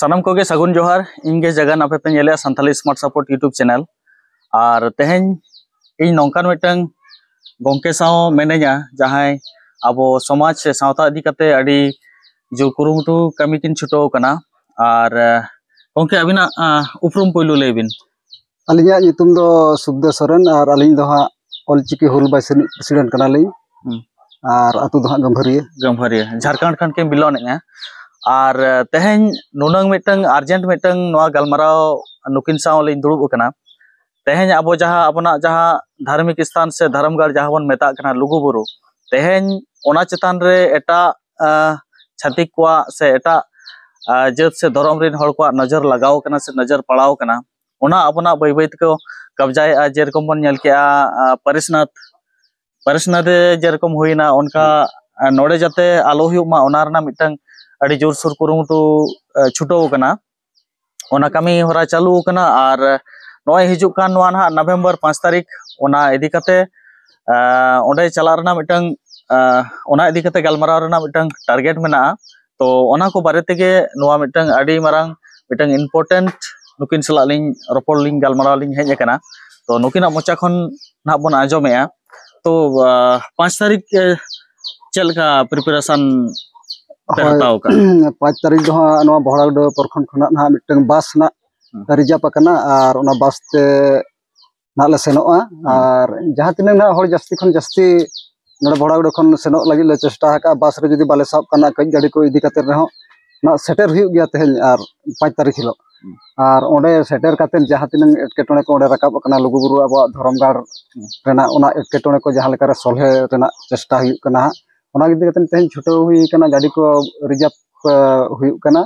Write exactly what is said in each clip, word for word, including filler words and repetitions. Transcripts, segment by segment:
ᱥᱟᱱᱟᱢ ᱠᱚᱜᱮ ᱥᱟᱹᱜᱩᱱ ᱡᱚᱦᱟᱨ᱾ ᱤᱧ ᱜᱮ ᱡᱟᱜᱟᱱ, ᱟᱯᱮ ᱯᱮ ᱧᱮᱞᱮᱜᱼᱟ Santali Smart Support YouTube channel᱾ ᱟᱨ ᱛᱮᱦᱮᱧ ᱤᱧ ᱱᱚᱝᱠᱟᱱ ᱢᱤᱫᱴᱟᱝ ᱜᱚᱢᱠᱮ ᱥᱟᱶ ᱢᱤᱱᱟᱹᱧᱟ, ᱡᱟᱦᱟᱸᱭ ᱟᱵᱚ ᱥᱚᱢᱟᱡᱽ ᱥᱮ ᱥᱟᱶᱛᱟ ᱤᱫᱤ ᱠᱟᱛᱮ ᱟᱹᱰᱤ ᱡᱳᱨ ᱠᱩᱨᱩᱢᱩᱴᱩ ᱠᱟᱹᱢᱤ ᱠᱤᱱ ᱪᱷᱩᱴᱟᱹᱣ ᱟᱠᱟᱱᱟ᱾ ᱟᱨ, ᱟᱸ, ᱜᱚᱢᱠᱮ, ᱟᱹᱵᱤᱱᱟᱜ, ᱟᱸ, ᱩᱯᱨᱩᱢ ᱯᱳᱭᱞᱳ ᱞᱟᱹᱭ ᱵᱤᱱ᱾ ᱟᱹᱞᱤᱧᱟᱜ ᱧᱩᱛᱩᱢ ᱫᱚ ᱥᱩᱠᱫᱮᱣ ᱥᱚᱨᱮᱱ ᱟᱨ ᱟᱹᱞᱤᱧ ᱫᱚ ᱦᱟᱸᱜ ᱚᱞᱪᱤᱠᱤ ᱦᱩᱞ ᱵᱟᱭᱥᱤᱱᱤᱡ president ᱠᱟᱱᱟᱞᱤᱧ᱾ ᱦᱩᱸ᱾ ᱟᱨ ᱟᱹᱛᱩ ᱫᱚ ᱦᱟᱸᱜ ᱜᱟᱹᱢᱵᱷᱟᱹᱨᱤᱭᱟᱹ᱾ ᱜᱟᱹᱢᱵᱷᱟᱹᱨᱤᱭᱟᱹ, ᱡᱷᱟᱲᱠᱷᱚᱸᱰ ᱠᱷᱚᱱ ᱠᱤᱱ belong ᱮᱫᱼᱟ᱾ ᱟᱨ, ᱟᱸ, ᱛᱮᱦᱮᱧ ᱱᱩᱱᱟᱹᱝ ᱢᱤᱫᱴᱟᱝ urgent ᱢᱤᱫᱴᱟᱝ ᱱᱚᱣᱟ ᱜᱟᱞᱢᱟᱨᱟᱣ ᱱᱩᱠᱤᱱ ᱥᱟᱶ ᱞᱤᱧ ᱫᱩᱲᱩᱵ ᱟᱠᱟᱱᱟ᱾ ᱛᱮᱦᱮᱧ ᱟᱵᱚ ᱡᱟᱦᱟᱸ ᱟᱵᱚᱱᱟᱜ ᱡᱟᱦᱟᱸ ᱫᱷᱟᱨᱢᱤᱠ ᱥᱛᱷᱟᱱ ᱥᱮ ᱫᱷᱚᱨᱚᱢ ᱜᱟᱲ ᱡᱟᱦᱟᱸ ᱵᱚᱱ ᱢᱮᱛᱟᱜ ᱠᱟᱱᱟ ᱞᱩᱜᱩᱵᱩᱨᱩ, ᱛᱮᱦᱮᱧ ᱚᱱᱟ ᱪᱮᱛᱟᱱ ᱨᱮ ᱮᱴᱟᱜ, ᱟᱸ, ᱪᱷᱟᱹᱛᱤᱠ ᱠᱚᱣᱟᱜ ᱥᱮ ᱮᱴᱟᱜ, ᱟᱸ, ᱡᱟᱹᱛ ᱥᱮ ᱫᱷᱚᱨᱚᱢ ᱨᱤᱱ ᱦᱚᱲ ᱠᱚᱣᱟᱜ ᱱᱚᱡᱚᱨ ᱞᱟᱜᱟᱣ ᱠᱟᱱᱟ ᱥᱮ ᱱᱚᱡᱚᱨ ᱯᱟᱲᱟᱣ ᱠᱟᱱᱟ, ᱚᱱᱟ ᱟᱵᱚᱱᱟᱜ ᱵᱟᱹᱭ ᱵᱟᱹᱭ ᱛᱮᱠᱚ ᱠᱟᱵᱽᱡᱟᱭᱮᱫᱼᱟ᱾ ᱡᱮᱨᱚᱠᱚᱢ ᱵᱚᱱ ᱧᱮᱞ ᱠᱮᱜᱼᱟ, ᱟᱸ, ᱯᱟᱨᱤᱥᱱᱟᱛᱷ, ᱯᱟᱨᱤᱥᱱᱟᱛᱷ ᱨᱮ ᱡᱮᱨᱚᱠᱚᱢ ᱦᱩᱭᱱᱟ, ᱚᱱᱠᱟ, ᱟᱸ, ᱱᱚᱰᱮ ᱡᱟᱛᱮ ᱟᱞᱚ ᱦᱩᱭᱩᱜ ᱢᱟ, ᱚᱱᱟ ᱨᱮᱱᱟᱜ ᱢᱤᱫᱴᱟᱝ ᱟᱹᱰᱤ ᱡᱳᱨᱥᱳᱨ ᱠᱩᱨᱩᱢᱩᱴᱩ, ᱟᱸ, ᱪᱷᱩᱴᱟᱹᱣ ᱠᱟᱱᱟ᱾ ᱚᱱᱟ ᱠᱟᱹᱢᱤ ᱦᱚᱨᱟ ᱪᱟᱹᱞᱩ ᱟᱠᱟᱱᱟ᱾ ᱟᱨ ᱱᱚᱜᱼᱚᱭ ᱦᱤᱡᱩᱜ ᱠᱟᱱ ᱱᱚᱣᱟ ᱱᱟᱦᱟᱜ November ᱯᱟᱸᱪ ᱛᱟᱹᱨᱤᱠᱷ, ᱚᱱᱟ ᱤᱫᱤ ᱠᱟᱛᱮ, ᱟᱸ, ᱚᱸᱰᱮ ᱪᱟᱞᱟᱜ ᱨᱮᱱᱟᱜ ᱢᱤᱫᱴᱟᱝ, ᱟᱸ, ᱚᱱᱟ ᱤᱫᱤ ᱠᱟᱛᱮ ᱜᱟᱞᱢᱟᱨᱟᱣ ᱨᱮᱱᱟᱜ ᱢᱤᱫᱴᱟᱝ target ᱢᱮᱱᱟᱜᱼᱟ᱾ ᱛᱚ, ᱚᱱᱟ ᱠᱚ ᱵᱟᱨᱮ ᱛᱮᱜᱮ ᱱᱚᱣᱟ ᱢᱤᱫᱴᱟᱝ ᱟᱹᱰᱤ ᱢᱟᱨᱟᱝ ᱢᱤᱫᱴᱟᱝ important ᱱᱩᱠᱤᱱ ᱥᱟᱞᱟᱜ ᱞᱤᱧ ᱨᱚᱯᱚᱲ ᱞᱤᱧ ᱜᱟᱞᱢᱟᱨᱟᱣ ᱞᱤᱧ ᱦᱮᱡ ᱟᱠᱟᱱᱟ᱾ ᱛᱚ, ᱱᱩᱠᱤᱱᱟᱜ ᱢᱚᱪᱟ ᱠᱷᱚᱱ ᱱᱟᱦᱟᱜ ᱵᱚᱱ ᱟᱸᱡᱚᱢᱮᱜᱼᱟ᱾ ᱛᱚ, ᱟᱸ, ᱯᱟᱸᱪ ᱛᱟᱹᱨᱤᱠᱷ, ᱮ, ᱪᱮᱫ ᱞᱮᱠᱟ preparation ᱯᱮ ᱦᱳᱭ᱾ ᱦᱟᱛᱟᱣ ᱟᱠᱟᱫᱼᱟ? ᱯᱟᱸᱪ ᱛᱟᱹᱨᱤᱠᱷ ᱫᱚ ᱦᱟᱸᱜ ᱱᱚᱣᱟ ᱵᱚᱦᱲᱟᱜᱚᱰᱟᱹ ᱯᱨᱚᱠᱷᱚᱸᱰ ᱠᱷᱚᱱᱟᱜ ᱱᱟᱦᱟᱜ ᱢᱤᱫᱴᱟᱝ ᱵᱟᱥ ᱱᱟᱜ ᱦᱩᱸ᱾ reserve ᱟᱠᱟᱱᱟ ᱟᱨ ᱚᱱᱟ ᱵᱟᱥ ᱛᱮ ᱱᱟᱦᱟᱜ ᱞᱮ ᱥᱮᱱᱚᱜᱼᱟ᱾ ᱦᱩᱸ᱾ ᱟᱨ ᱡᱟᱦᱟᱸ ᱛᱤᱱᱟᱹᱜ ᱱᱟᱦᱟᱜ ᱦᱚᱲ ᱡᱟᱹᱥᱛᱤ ᱠᱷᱚᱱ ᱡᱟᱹᱥᱛᱤ ᱱᱚᱰᱮ ᱵᱚᱦᱲᱟᱜᱚᱰᱟᱹ ᱠᱷᱚᱱ ᱥᱮᱱᱚᱜ ᱞᱟᱹᱜᱤᱫ ᱞᱮ ᱪᱮᱥᱴᱟ ᱟᱠᱟᱫᱼᱟ᱾ ᱵᱟᱥ ᱨᱮ ᱡᱩᱫᱤ ᱵᱟᱞᱮ ᱥᱟᱵ ᱠᱟᱱᱟ, ᱠᱟᱹᱡ ᱜᱟᱹᱰᱤ ᱠᱚ ᱤᱫᱤ ᱠᱟᱛᱮ ᱨᱮᱦᱚᱸ ᱱᱟᱦᱟᱜ ᱥᱮᱴᱮᱨ ᱦᱩᱭᱩᱜ ᱜᱮᱭᱟ ᱛᱮᱦᱮᱧ ᱟᱨ ᱯᱟᱸᱪ ᱛᱟᱹᱨᱤᱠᱷ ᱦᱤᱞᱳᱜ᱾ ᱦᱩᱸ᱾ ᱟᱨ ᱚᱸᱰᱮ ᱥᱮᱴᱮᱨ ᱠᱟᱛᱮ ᱡᱟᱦᱟᱸ ᱛᱤᱱᱟᱹᱜ ᱮᱴᱠᱮᱴᱚᱬᱮ ᱠᱚ ᱚᱸᱰᱮ ᱨᱟᱠᱟᱵ ᱟᱠᱟᱱᱟ ᱞᱩᱜᱩᱵᱩᱨᱩ ᱟᱵᱚᱣᱟᱜ ᱫᱷᱚᱨᱚᱢ ᱜᱟᱲ ᱦᱩᱸ᱾ ᱨᱮᱱᱟᱜ, ᱚᱱᱟ ᱮᱴᱠᱮᱴᱚᱬᱮ ᱠᱚ ᱡᱟᱦᱟᱸ ᱞᱮᱠᱟᱨᱮ ᱥᱚᱞᱦᱮ ᱨᱮᱱᱟᱜ ᱪᱮᱥᱴᱟ ᱦᱩᱭᱩᱜ ᱠᱟᱱᱟ ᱦᱟᱸᱜ᱾ ᱚᱱᱟ ᱤᱫᱤ ᱠᱟᱛᱮ ᱛᱮᱦᱮᱧ ᱪᱷᱩᱴᱟᱹᱣ ᱦᱩᱭ ᱟᱠᱟᱱᱟ, ᱜᱟᱹᱰᱤ ᱠᱚ reserve, ᱮ, ᱦᱩᱭᱩᱜ ᱠᱟᱱᱟ᱾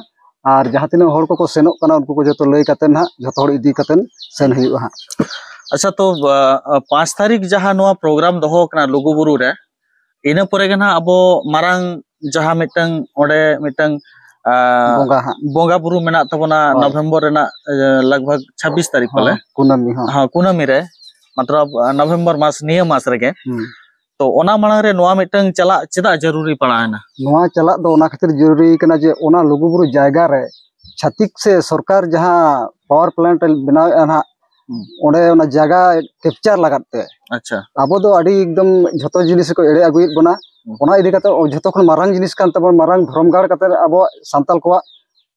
ᱟᱨ ᱡᱟᱦᱟᱸ ᱛᱤᱱᱟᱹᱜ ᱦᱚᱲ ᱠᱚᱠᱚ ᱥᱮᱱᱚᱜ ᱠᱟᱱᱟ, ᱩᱱᱠᱩ ᱠᱚ ᱡᱚᱛᱚ ᱞᱟᱹᱭ ᱠᱟᱛᱮ ᱱᱟᱦᱟᱜ ᱡᱚᱛᱚ ᱦᱚᱲ ᱤᱫᱤ ᱠᱟᱛᱮ ᱥᱮᱱ ᱦᱩᱭᱩᱜᱼᱟ ᱦᱟᱸᱜ᱾ ᱟᱪᱪᱷᱟ, ᱛᱚ, ᱟ, ᱟ, ᱯᱟᱸᱪ ᱛᱟᱹᱨᱤᱠᱷ ᱡᱟᱦᱟᱸ ᱱᱚᱣᱟ program ᱫᱚᱦᱚ ᱠᱟᱱᱟ ᱞᱩᱜᱩᱵᱩᱨᱩ ᱨᱮ, ᱤᱱᱟᱹ ᱯᱚᱨᱮ ᱜᱮ ᱱᱟᱦᱟᱜ ᱟᱵᱚ ᱢᱟᱨᱟᱝ ᱡᱟᱦᱟᱸ ᱢᱤᱫᱴᱟᱝ ᱚᱸᱰᱮ ᱢᱤᱫᱴᱟᱝ, ᱟ, ᱵᱚᱸᱜᱟ ᱦᱟᱸᱜ᱾ ᱵᱚᱸᱜᱟ ᱵᱩᱨᱩ ᱢᱮᱱᱟᱜ ᱛᱟᱵᱚᱱᱟ ᱦᱳᱭ᱾ November ᱨᱮᱱᱟᱜ, ᱮ, ᱞᱟᱜᱽ ᱵᱷᱟᱜᱽ ᱪᱷᱟᱵᱵᱤᱥ ᱛᱟᱹᱨᱤᱠᱷ ᱯᱟᱞᱮ᱾ ᱦᱚᱸ, ᱠᱩᱱᱟᱹᱢᱤ ᱦᱚᱸ᱾ ᱦᱚᱸ, ᱠᱩᱱᱟᱹᱢᱤ ᱨᱮ, ᱢᱚᱛᱞᱚᱵ, ᱟ, November ᱢᱟᱥ, ᱱᱤᱭᱟᱹ ᱢᱟᱥ ᱨᱮᱜᱮ᱾ ᱦᱩᱸ᱾ ᱛᱚ, ᱚᱱᱟ ᱢᱟᱲᱟᱝ ᱨᱮ ᱱᱚᱣᱟ ᱢᱤᱫᱴᱟᱝ ᱪᱟᱞᱟᱜ ᱪᱮᱫᱟᱜ ᱡᱟᱹᱨᱩᱨᱤ ᱯᱟᱲᱟᱣᱮᱱᱟ? ᱱᱚᱣᱟ ᱪᱟᱞᱟᱜ ᱫᱚ ᱚᱱᱟ ᱠᱷᱟᱹᱛᱤᱨ ᱡᱟᱹᱨᱩᱨᱤ ᱠᱟᱱᱟ ᱡᱮ ᱚᱱᱟ ᱞᱩᱜᱩᱵᱩᱨᱩ ᱡᱟᱭᱜᱟ ᱨᱮ ᱪᱷᱟᱹᱛᱤᱠ ᱥᱮ ᱥᱚᱨᱠᱟᱨ ᱡᱟᱦᱟᱸ ᱯᱟᱣᱟᱨ ᱯᱞᱟᱱᱴ ᱮ ᱵᱮᱱᱟᱣᱮᱫᱼᱟ ᱱᱟᱦᱟᱜ, ᱦᱩᱸ᱾ ᱚᱸᱰᱮ ᱚᱱᱟ ᱡᱟᱭᱜᱟ ᱠᱮᱯᱪᱟᱨ ᱞᱟᱜᱟᱫ ᱛᱮ ᱟᱪᱪᱷᱟ᱾ ᱟᱵᱚ ᱫᱚ ᱟᱹᱰᱤ ᱮᱠᱫᱚᱢ ᱡᱷᱚᱛᱚ ᱡᱤᱱᱤᱥ ᱠᱚ ᱮᱲᱮ ᱟᱹᱜᱩᱭᱮᱫ ᱵᱚᱱᱟ᱾ ᱦᱩᱸ᱾ ᱚᱱᱟ ᱤᱫᱤ ᱠᱟᱛᱮ ᱡᱷᱚᱛᱚ ᱠᱷᱚᱱ ᱢᱟᱨᱟᱝ ᱡᱤᱱᱤᱥ ᱠᱟᱱ ᱛᱟᱵᱚᱱ, ᱢᱟᱨᱟᱝ ᱫᱷᱚᱨᱚᱢ ᱜᱟᱲ ᱠᱟᱛᱮ ᱟᱵᱚᱣᱟᱜ ᱥᱟᱱᱛᱟᱞ ᱠᱚᱣᱟᱜ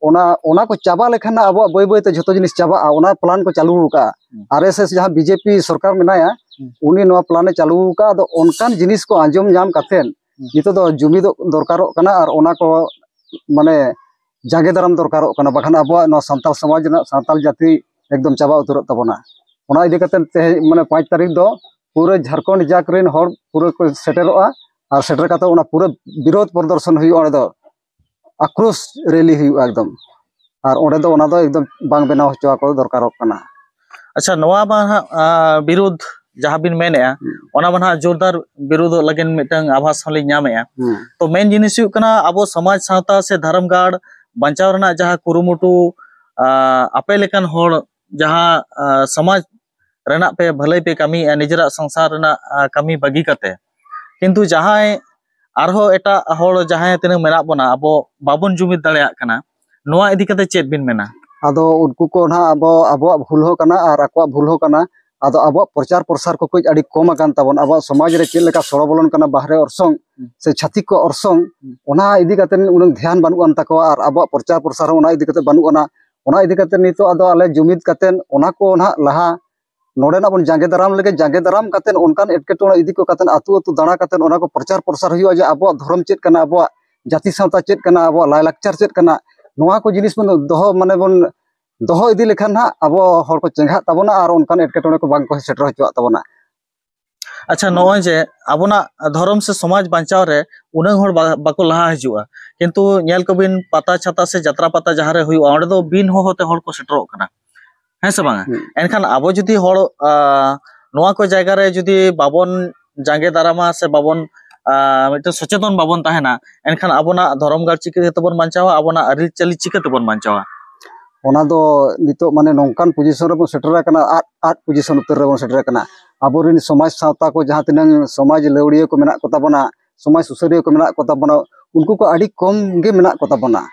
ᱚᱱᱟ, ᱚᱱᱟ ᱠᱚ ᱪᱟᱵᱟ ᱞᱮᱠᱷᱟᱱ ᱟᱵᱚᱣᱟᱜ ᱵᱟᱹᱭ ᱵᱟᱹᱭ ᱛᱮ ᱡᱷᱚᱛᱚ ᱡᱤᱱᱤᱥ ᱪᱟᱵᱟᱜᱼᱟ᱾ ᱚᱱᱟ ᱯᱞᱟᱱ ᱠᱚ ᱪᱟᱹᱞᱩ ᱟᱠᱟᱫᱼᱟ᱾ ᱦᱩᱸ᱾ ᱟᱨ ᱮᱥ ᱮᱥ ᱡᱟᱦᱟᱸ ᱵᱤ ᱡᱮ ᱯᱤ ᱥᱚᱨᱠᱟᱨ ᱢᱮᱱᱟᱭᱟ, ᱦᱩᱸ᱾ ᱩᱱᱤ ᱱᱚᱣᱟ ᱯᱞᱟᱱ ᱮ ᱪᱟᱹᱞᱩ ᱟᱠᱟᱫᱼᱟ᱾ ᱟᱫᱚ ᱚᱱᱠᱟᱱ ᱡᱤᱱᱤᱥ ᱠᱚ ᱟᱸᱡᱚᱢ ᱧᱟᱢ ᱠᱟᱛᱮ ᱦᱩᱸ᱾ ᱱᱤᱛᱚᱜ ᱫᱚ ᱡᱩᱢᱤᱫᱚᱜ ᱫᱚᱨᱠᱟᱨᱚᱜ ᱠᱟᱱᱟ ᱟᱨ ᱚᱱᱟ ᱠᱚ ᱢᱟᱱᱮ ᱡᱟᱸᱜᱮ ᱫᱟᱨᱟᱢ ᱫᱚᱨᱠᱟᱨᱚᱜ ᱠᱟᱱᱟ, ᱵᱟᱠᱷᱟᱱ ᱟᱵᱚᱣᱟᱜ ᱱᱚᱣᱟ ᱥᱟᱱᱛᱟᱲ ᱥᱚᱢᱟᱡᱽ ᱨᱮᱱᱟᱜ, ᱥᱟᱱᱛᱟᱲ ᱡᱟᱹᱛᱤ ᱮᱠᱫᱚᱢ ᱪᱟᱵᱟ ᱩᱛᱟᱹᱨᱚᱜ ᱛᱟᱵᱚᱱᱟ᱾ ᱚᱱᱟ ᱤᱫᱤ ᱠᱟᱛᱮ ᱛᱮᱦᱮᱧ ᱢᱟᱱᱮ ᱯᱟᱸᱪ ᱛᱟᱹᱨᱤᱠᱷ ᱫᱚ ᱯᱩᱨᱟᱹ ᱡᱷᱟᱲᱠᱷᱚᱸᱰ ᱡᱟᱠ ᱨᱮᱱ ᱦᱚᱲ ᱯᱩᱨᱟᱹ ᱠᱚ ᱥᱮᱴᱮᱨᱚᱜᱼᱟ ᱟᱨ ᱥᱮᱴᱮᱨ ᱠᱟᱛᱮ ᱚᱱᱟ ᱯᱩᱨᱟᱹ ᱵᱤᱨᱳᱫᱷ ᱯᱨᱚᱫᱚᱨᱥᱚᱱ ᱦᱩᱭᱩᱜᱼᱟ᱾ ᱚᱸᱰᱮ ᱫᱚ ᱟᱠᱨᱳᱥ ᱨᱮᱞᱤ ᱦᱩᱭᱩᱜᱼᱟ ᱮᱠᱫᱚᱢ᱾ ᱟᱨ ᱚᱸᱰᱮ ᱫᱚ ᱚᱱᱟ ᱫᱚ ᱮᱠᱫᱚᱢ ᱵᱟᱝ ᱵᱮᱱᱟᱣ ᱦᱚᱪᱚ ᱟᱠᱚ ᱫᱚᱨᱠᱟᱨᱚᱜ ᱠᱟᱱᱟ᱾ ᱟᱪᱪᱷᱟ, ᱱᱚᱣᱟ ᱢᱟ ᱦᱟᱸᱜ, ᱟ, ᱵᱤᱨᱩᱫᱷ ᱡᱟᱦᱟᱸ ᱵᱤᱱ ᱢᱮᱱᱮᱫᱼᱟ, ᱦᱩᱸ᱾ ᱚᱱᱟ ᱢᱟ ᱦᱟᱸᱜ ᱡᱳᱨᱫᱟᱨ ᱵᱤᱨᱩᱫᱷᱚᱜ ᱞᱟᱹᱜᱤᱫ ᱢᱤᱫᱴᱟᱝ ᱟᱵᱷᱟᱥ ᱦᱚᱸᱞᱤᱧ ᱧᱟᱢᱮᱫᱼᱟ᱾ ᱦᱩᱸ᱾ ᱛᱚ ᱢᱮᱱ ᱡᱤᱱᱤᱥ ᱦᱩᱭᱩᱜ ᱠᱟᱱᱟ, ᱟᱵᱚ ᱥᱚᱢᱟᱡᱽ ᱥᱟᱶᱛᱟ ᱥᱮ ᱫᱷᱚᱨᱚᱢ ᱜᱟᱲ ᱵᱟᱧᱪᱟᱣ ᱨᱮᱱᱟᱜ ᱡᱟᱦᱟᱸ ᱠᱩᱨᱩᱢᱩᱴᱩ, ᱟ, ᱟᱯᱮ ᱞᱮᱠᱟᱱ ᱦᱚᱲ ᱡᱟᱦᱟᱸ, ᱟ, ᱥᱚᱢᱟᱡᱽ ᱨᱮᱱᱟᱜ ᱯᱮ ᱵᱷᱟᱹᱞᱟᱹᱭ ᱯᱮ ᱠᱟᱹᱢᱤᱭᱮᱫᱼᱟ ᱱᱤᱡᱮᱨᱟᱜ ᱥᱚᱝᱥᱟᱨ ᱨᱮᱱᱟᱜ, ᱟ, ᱠᱟᱹᱢᱤ ᱵᱟᱹᱜᱤ ᱠᱟᱛᱮ, ᱠᱤᱱᱛᱩ ᱡᱟᱦᱟᱸᱭ ᱟᱨᱦᱚᱸ ᱮᱴᱟᱜ ᱦᱚᱲ ᱡᱟᱦᱟᱸᱭ ᱛᱤᱱᱟᱹᱜ ᱢᱮᱱᱟᱜ ᱵᱚᱱᱟ, ᱟᱵᱚ ᱵᱟᱵᱚᱱ ᱡᱩᱢᱤᱫ ᱫᱟᱲᱮᱭᱟᱜ ᱠᱟᱱᱟ, ᱱᱚᱣᱟ ᱤᱫᱤ ᱠᱟᱛᱮ ᱪᱮᱫ ᱵᱤᱱ ᱢᱮᱱᱟ? ᱟᱫᱚ ᱩᱱᱠᱩ ᱠᱚ ᱱᱟᱦᱟᱜ ᱟᱵᱚ, ᱟᱵᱚᱣᱟᱜ ᱵᱷᱩᱞ ᱦᱚᱸ ᱠᱟᱱᱟ ᱟᱨ ᱟᱠᱚᱣᱟᱜ ᱵᱷᱩᱞ ᱦᱚᱸ ᱠᱟᱱᱟ᱾ ᱟᱫᱚ ᱟᱵᱚᱣᱟᱜ ᱯᱨᱚᱪᱟᱨ ᱯᱨᱚᱥᱟᱨ ᱠᱚ ᱠᱟᱹᱡ ᱟᱹᱰᱤ ᱠᱚᱢ ᱟᱠᱟᱱ ᱛᱟᱵᱚᱱ᱾ ᱟᱵᱚᱣᱟᱜ ᱥᱚᱢᱟᱡᱽ ᱨᱮ ᱪᱮᱫ ᱞᱮᱠᱟ ᱥᱚᱲᱚ ᱵᱚᱞᱚᱱ ᱠᱟᱱᱟ ᱵᱟᱦᱨᱮ ᱚᱨᱥᱚᱝ ᱦᱩᱸ᱾ ᱥᱮ ᱪᱷᱟᱹᱛᱤᱠ ᱠᱚ ᱚᱨᱥᱚᱝ, ᱦᱩᱸ᱾ ᱚᱱᱟ ᱤᱫᱤ ᱠᱟᱛᱮ ᱩᱱᱟᱹᱝ ᱫᱷᱮᱭᱟᱱ ᱵᱟᱹᱱᱩᱜ ᱟᱱ ᱛᱟᱠᱚᱣᱟ ᱟᱨ ᱟᱵᱚᱣᱟᱜ ᱯᱨᱚᱪᱟᱨ ᱯᱨᱚᱥᱟᱨ ᱦᱚᱸ ᱚᱱᱟ ᱤᱫᱤ ᱠᱟᱛᱮ ᱵᱟᱹᱱᱩᱜ ᱟᱱᱟ᱾ ᱚᱱᱟ ᱤᱫᱤ ᱠᱟᱛᱮ ᱱᱤᱛᱚᱜ ᱟᱫᱚ ᱟᱞᱮ ᱡᱩᱢᱤᱫ ᱠᱟᱛᱮ ᱚᱱᱟ ᱠᱚ ᱱᱟᱦᱟᱜ ᱞᱟᱦᱟ ᱱᱚᱰᱮᱱᱟᱜ ᱵᱚᱱ ᱡᱟᱸᱜᱮ ᱫᱟᱨᱟᱢ ᱞᱮᱜᱮ᱾ ᱡᱟᱸᱜᱮ ᱫᱟᱨᱟᱢ ᱠᱟᱛᱮ ᱚᱱᱠᱟᱱ ᱮᱴᱠᱮᱴᱚᱬᱮ ᱤᱫᱤ ᱠᱚ ᱠᱟᱛᱮ ᱟᱹᱛᱩ ᱟᱹᱛᱩ ᱫᱟᱬᱟ ᱠᱟᱛᱮ ᱚᱱᱟ ᱠᱚ ᱯᱨᱚᱪᱟᱨ ᱯᱨᱚᱥᱟᱨ ᱦᱩᱭᱩᱜᱼᱟ ᱡᱮ ᱟᱵᱚᱣᱟᱜ ᱫᱷᱚᱨᱚᱢ ᱪᱮᱫ ᱠᱟᱱᱟ, ᱟᱵᱚᱣᱟᱜ ᱡᱟᱹᱛᱤ ᱥᱟᱶᱛᱟ ᱪᱮᱫ ᱠᱟᱱᱟ, ᱟᱵᱚᱣᱟᱜ ᱞᱟᱭᱞᱟᱠᱪᱟᱨ ᱪᱮᱫ ᱠᱟᱱᱟ, ᱱᱚᱣᱟ ᱠᱚ ᱡᱤᱱᱤᱥ ᱵᱚᱱ ᱫᱚᱦᱚ, ᱢᱟᱱᱮ ᱵᱚᱱ ᱫᱚᱦᱚ ᱤᱫᱤ ᱞᱮᱠᱷᱟᱱ ᱦᱟᱸᱜ ᱟᱵᱚ ᱦᱚᱲ ᱠᱚ ᱪᱮᱸᱜᱷᱟᱜ ᱛᱟᱵᱚᱱᱟ ᱟᱨ ᱚᱱᱠᱟᱱ ᱮᱴᱠᱮᱴᱚᱬᱮ ᱠᱚ ᱵᱟᱝ ᱠᱚ ᱥᱮᱴᱮᱨ ᱦᱚᱪᱚᱣᱟᱜ ᱛᱟᱵᱚᱱᱟ᱾ ᱟᱪᱪᱷᱟ, ᱱᱚᱜᱼᱚᱭ ᱡᱮ ᱟᱵᱚᱱᱟᱜ ᱫᱷᱚᱨᱚᱢ ᱥᱮ ᱥᱚᱢᱟᱡᱽ ᱵᱟᱧᱪᱟᱣ ᱨᱮ ᱩᱱᱟᱹᱜ ᱦᱚᱲ ᱵᱟ-, ᱵᱟᱠᱚ ᱞᱟᱦᱟ ᱦᱤᱡᱩᱜᱼᱟ, ᱠᱤᱱᱛᱩ ᱧᱮᱞ ᱠᱚᱵᱤᱱ ᱯᱟᱛᱟ ᱪᱷᱟᱛᱟ ᱥᱮ ᱡᱟᱛᱨᱟ ᱯᱟᱛᱟ ᱡᱟᱦᱟᱸ ᱨᱮ ᱦᱩᱭᱩᱜᱼᱟ, ᱚᱸᱰᱮ ᱫᱚ ᱵᱤᱱ ᱦᱚᱦᱚ ᱛᱮ ᱦᱚᱲ ᱠᱚ ᱥᱮᱴᱮᱨᱚᱜ ᱠᱟᱱᱟ, ᱦᱮᱸ ᱥᱮ ᱵᱟᱝᱟ? ᱦᱩᱸ᱾ ᱮᱱᱠᱷᱟᱱ ᱟᱵᱚ ᱡᱩᱫᱤ ᱦᱚᱲ, ᱟ, ᱱᱚᱣᱟ ᱠᱚ ᱡᱟᱭᱜᱟ ᱨᱮ ᱡᱩᱫᱤ ᱵᱟᱵᱚᱱ ᱡᱟᱸᱜᱮ ᱫᱟᱨᱟᱢᱟ ᱥᱮ ᱵᱟᱵᱚᱱ, ᱟ, ᱢᱤᱫᱴᱮᱱ ᱥᱚᱪᱮᱛᱚᱱ ᱵᱟᱵᱚᱱ ᱛᱟᱦᱮᱱᱟ, ᱮᱱᱠᱷᱟᱱ ᱟᱵᱚᱱᱟᱜ ᱫᱷᱚᱨᱚᱢ ᱜᱟᱲ ᱪᱤᱠᱟᱹ ᱛᱮᱵᱚᱱ ᱵᱟᱧᱪᱟᱣᱟ, ᱟᱵᱚᱱᱟᱜ ᱟᱹᱨᱤᱪᱟᱹᱞᱤ ᱪᱤᱠᱟᱹ ᱛᱮᱵᱚᱱ ᱵᱟᱧᱪᱟᱣᱟ? ᱚᱱᱟ ᱫᱚ ᱱᱤᱛᱚᱜ ᱢᱟᱱᱮ ᱱᱚᱝᱠᱟᱱ ᱯᱚᱡᱤᱥᱚᱱ ᱨᱮᱵᱚᱱ ᱥᱮᱴᱮᱨ ᱟᱠᱟᱱᱟ, ᱟᱫ, ᱟᱫ ᱯᱚᱡᱤᱥᱚᱱ ᱩᱛᱟᱹᱨ ᱨᱮᱵᱚᱱ ᱥᱮᱴᱮᱨ ᱟᱠᱟᱱᱟ᱾ ᱟᱵᱚᱨᱮᱱ ᱥᱚᱢᱟᱡᱽ ᱥᱟᱶᱛᱟ ᱠᱚ ᱡᱟᱦᱟᱸ ᱛᱤᱱᱟᱹᱝ ᱥᱚᱢᱟᱡᱽ ᱞᱟᱹᱣᱲᱤᱭᱟᱹ ᱠᱚ ᱢᱮᱱᱟᱜ ᱠᱚ ᱛᱟᱵᱚᱱᱟ, ᱥᱚᱢᱟᱡᱽ ᱥᱩᱥᱟᱹᱨᱤᱭᱟᱹ ᱠᱚ ᱢᱮᱱᱟᱜ ᱠᱚ ᱛᱟᱵᱚᱱᱟ, ᱩᱱᱠᱩ ᱠᱚ ᱟᱹᱰᱤ ᱠᱚᱢ ᱜᱮ ᱢᱮᱱᱟᱜ ᱠᱚ ᱛᱟᱵᱚᱱᱟ᱾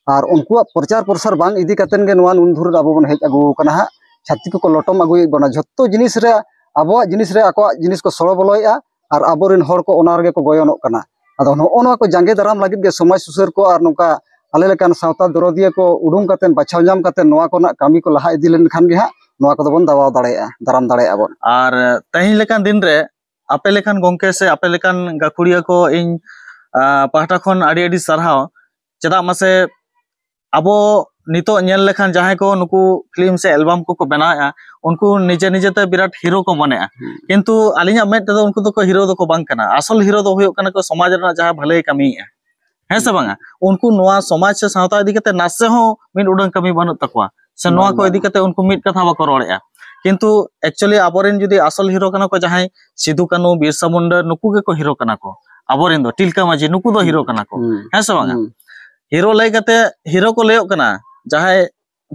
ᱟᱨ ᱩᱱᱠᱩᱣᱟᱜ ᱯᱨᱚᱪᱟᱨ ᱯᱨᱚᱥᱟᱨ ᱵᱟᱝ ᱤᱫᱤ ᱠᱟᱛᱮᱫ ᱜᱮ ᱱᱚᱣᱟ ᱱᱩᱱ ᱫᱷᱩᱨ ᱟᱵᱚ ᱵᱚᱱ ᱦᱮᱡ ᱟᱹᱜᱩ ᱟᱠᱟᱱᱟ ᱦᱟᱸᱜ᱾ ᱪᱷᱟᱹᱛᱤᱠ ᱠᱚᱠᱚ ᱞᱚᱴᱚᱢ ᱟᱹᱜᱩᱭᱮᱫ ᱵᱚᱱᱟ, ᱡᱷᱚᱛᱚ ᱡᱤᱱᱤᱥ ᱨᱮ ᱟᱵᱚᱣᱟᱜ ᱡᱤᱱᱤᱥ ᱨᱮ ᱟᱠᱚᱣᱟᱜ ᱡᱤᱱᱤᱥ ᱠᱚ ᱥᱚᱲᱚ ᱵᱚᱞᱚᱭᱮᱫᱼᱟ, ᱟᱨ ᱟᱵᱚᱨᱮᱱ ᱦᱚᱲ ᱠᱚ ᱚᱱᱟ ᱨᱮᱜᱮ ᱠᱚ ᱜᱚᱭᱚᱱᱚᱜ ᱠᱟᱱᱟ᱾ ᱟᱫᱚ ᱱᱚᱜᱼᱚ ᱱᱚᱣᱟ ᱠᱚ ᱡᱟᱸᱜᱮ ᱫᱟᱨᱟᱢ ᱞᱟᱹᱜᱤᱫ ᱜᱮ ᱥᱚᱢᱟᱡᱽ ᱥᱩᱥᱟᱹᱨ ᱠᱚ ᱟᱨ ᱱᱚᱝᱠᱟ ᱟᱞᱮ ᱞᱮᱠᱟᱱ ᱥᱟᱶᱛᱟ ᱫᱚᱨᱚᱫᱤᱭᱟᱹ ᱠᱚ ᱩᱰᱩᱝ ᱠᱟᱛᱮᱫ, ᱵᱟᱪᱷᱟᱣ ᱧᱟᱢ ᱠᱟᱛᱮᱫ ᱱᱚᱣᱟ ᱠᱚᱨᱮᱱᱟᱜ ᱠᱟᱹᱢᱤ ᱠᱚ ᱞᱟᱦᱟ ᱤᱫᱤ ᱞᱮᱱᱠᱷᱟᱱ ᱜᱮ ᱦᱟᱸᱜ ᱱᱚᱣᱟ ᱠᱚᱫᱚ ᱵᱚᱱ ᱫᱟᱵᱟᱣ ᱫᱟᱲᱮᱭᱟᱜᱼᱟ, ᱫᱟᱨᱟᱢ ᱫᱟᱲᱮᱭᱟᱜᱼᱟ ᱵᱚᱱ᱾ ᱟᱨ ᱛᱮᱦᱮᱧ ᱞᱮᱠᱟᱱ ᱫᱤᱱ ᱨᱮ ᱟᱯᱮ ᱞᱮᱠᱟᱱ ᱜᱚᱢᱠᱮ ᱥᱮ ᱟᱯᱮ ᱞᱮᱠᱟᱱ ᱜᱟᱹᱠᱷᱩᱲᱤᱭᱟᱹ ᱠᱚ ᱤᱧ, ᱟ, ᱯᱟᱦᱴᱟ ᱠᱷᱚᱱ ᱟᱹᱰᱤ ᱟᱹᱰᱤ ᱥᱟᱨᱦᱟᱣ᱾ ᱪᱮᱫᱟᱜ ᱢᱟᱥᱮ, ᱟᱵᱚ ᱱᱤᱛᱚᱜ ᱧᱮᱞ ᱞᱮᱠᱷᱟᱱ ᱡᱟᱦᱟᱸᱭ ᱠᱚ ᱱᱩᱠᱩ ᱯᱷᱤᱞᱢ ᱥᱮ ᱮᱞᱵᱟᱢ ᱠᱚᱠᱚ ᱵᱮᱱᱟᱣᱮᱫᱼᱟ, ᱩᱱᱠᱩ ᱱᱤᱡᱮ ᱱᱤᱡᱮᱛᱮ ᱵᱤᱨᱟᱴ ᱦᱤᱨᱳ ᱠᱚ ᱢᱚᱱᱮᱜᱼᱟ᱾ ᱦᱩᱸ᱾ ᱠᱤᱱᱛᱩ ᱟᱹᱞᱤᱧᱟᱜ ᱢᱮᱫ ᱛᱮᱫᱚ ᱩᱱᱠᱩ ᱫᱚᱠᱚ ᱦᱤᱨᱳ ᱫᱚᱠᱚ ᱵᱟᱝ ᱠᱟᱱᱟ᱾ ᱟᱥᱚᱞ ᱦᱤᱨᱳ ᱫᱚ ᱦᱩᱭᱩᱜ ᱠᱟᱱᱟ ᱠᱚ ᱥᱚᱢᱟᱡᱽ ᱨᱮᱱᱟᱜ ᱡᱟᱦᱟᱸ ᱵᱷᱟᱹᱞᱟᱹᱭ ᱠᱟᱹᱢᱤᱭᱮᱫᱼᱟ, ᱦᱮᱸ ᱥᱮ ᱵᱟᱝᱟ? ᱩᱱᱠᱩ ᱱᱚᱣᱟ ᱥᱚᱢᱟᱡᱽ ᱥᱮ ᱥᱟᱶᱛᱟ ᱤᱫᱤ ᱠᱟᱛᱮ ᱱᱟᱥᱮ ᱦᱚᱸ ᱢᱤᱫ ᱩᱰᱟᱹᱝ ᱠᱟᱹᱢᱤ ᱵᱟᱹᱱᱩᱜ ᱛᱟᱠᱚᱣᱟ, ᱥᱮ ᱱᱚᱣᱟ ᱵᱟᱝ, ᱠᱚ ᱤᱫᱤ ᱵᱟᱝ᱾ ᱠᱟᱛᱮ ᱩᱱᱠᱩ ᱢᱤᱫ ᱠᱟᱛᱷᱟ ᱵᱟᱠᱚ ᱨᱚᱲᱮᱫᱼᱟ᱾ ᱠᱤᱱᱛᱩ actually ᱟᱵᱚᱨᱮᱱ ᱡᱩᱫᱤ ᱟᱥᱚᱞ ᱦᱤᱨᱳ ᱠᱟᱱᱟ ᱠᱚ ᱡᱟᱦᱟᱸᱭ ᱥᱤᱫᱩ ᱠᱟᱹᱱᱩ, ᱵᱤᱨᱥᱟ ᱢᱩᱱᱰᱟ, ᱱᱩᱠᱩ ᱜᱮᱠᱚ ᱦᱤᱨᱳ ᱠᱟᱱᱟ ᱠᱚ᱾ ᱟᱵᱚᱨᱮᱱ ᱫᱚ ᱛᱤᱞᱠᱟᱹ ᱢᱟᱹᱡᱷᱤ, ᱱᱩᱠᱩ ᱫᱚ ᱦᱤᱨᱳ ᱠᱟᱱᱟ ᱠᱚ, ᱦᱩᱸ᱾ ᱦᱮᱸ ᱥᱮ ᱵᱟᱝᱟ? ᱦᱩᱸ᱾ ᱦᱤᱨᱳ ᱞᱟᱹᱭ ᱠᱟᱛᱮ ᱦᱤᱨᱳ ᱠᱚ ᱞᱟᱹᱭᱚᱜ ᱠᱟᱱᱟ, ᱡᱟᱦᱟᱸᱭ